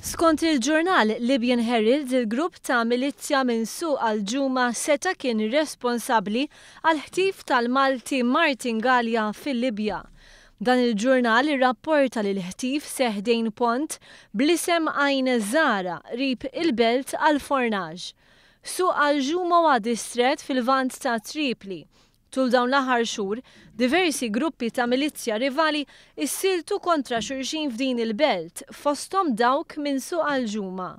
Skont il-ġurnal Libyan Herald, il-grupp ta' milizzja minn Suq Al-Ġuma seta' kien responsabbli għall-ħtif tal-Malti Martin Galea fil-Libja. Dan il-ġurnal irrapporta li l-ħtif seħħ ħdejn pont bl-isem Għajn Zara qrib il-belt Al-Fornage. Suq Al-Ġuma huwa distrett fil-Lvant ta' Tripli. Tul dawn l-aħħar xhur, diversi gruppi ta' milizzja rivali issieltu kontra xulxin f'din il-belt, fosthom dawk minn Suq Al-Ġuma.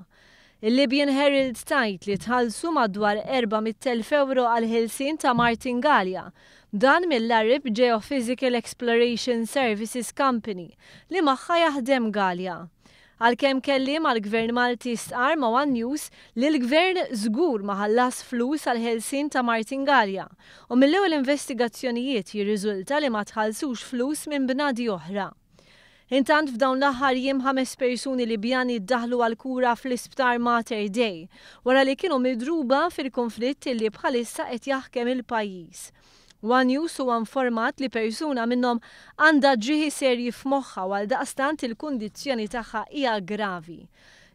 Il-Libyan Herald tgħid li tħallsu madwar 400,000 ewro għall-ħelsien ta' Martin Galea, dan mill-Arab Geophysical Exploration Services Company li magħha jaħdem Galea. Għalkemm kelliem għall-Gvern Malti stqarr ma' one News li l-Gvern żgur ma ħallas flus għall-ħelsien ta' Martin Galea u mill-ewwel investigazzjonijiet jirriżulta li ma tħallsux flus minn bnadi oħra. Intant f'dawn l-aħħar jiem ħames persuni Libjani ddaħlu għall-kura fl-Isptar Mater Dei wara li kienu midruba fil-kunflitt li bħalissa qed jaħkem il-pajjiż. One News huwa informat li persuna minnhom għandha ġrieħi serji f'moħħha u għaldaqstant il-kundizzjoni tagħha hija gravi.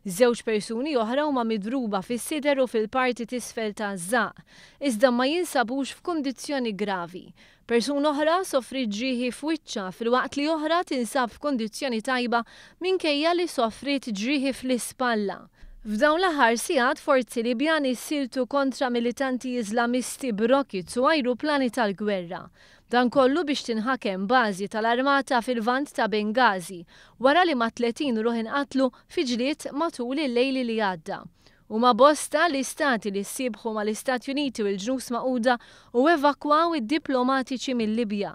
Żewġ persuni oħra huma midruba fis-sider u fil-parti t'isfel taż-żaqq, iżda ma jinsabux f'kundizzjoni gravi. Persuna oħra sofriet ġrieħi f'wiċċha filwaqt li oħra tinsab f'kundizzjoni tajba minkejja li sofriet ġrieħi fl-ispalla. F'dawn l-aħħar sigħat forzi Libjani ssieltu kontra militanti Iżlamisti b'rokits u ajruplani tal-gwerra. Dan kollu biex tinħakem bażi tal-armata fil-Lvant ta' Benghazi wara li mat-30 ruħ inqatlu fi ġlied matul il-lejl li għadda. Huma bosta l-istati li ssiebħu mal-Istati Uniti u l-Ġnus Magħquda u evakwaw id-diplomatiċi mil-Libja.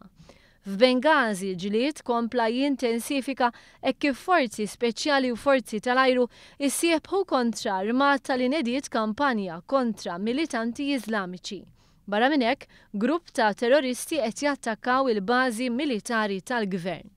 F'Benghazi l-ġlied kompla jintensifika hekk kif forzi speċjali u forzi tal-ajru issieħbħu kontra armata li nediet kampanja kontra militanti Iżlamiċi. Barra minn hekk, grupp ta' terroristi qed jattakkaw il-bażi militari tal-gvern.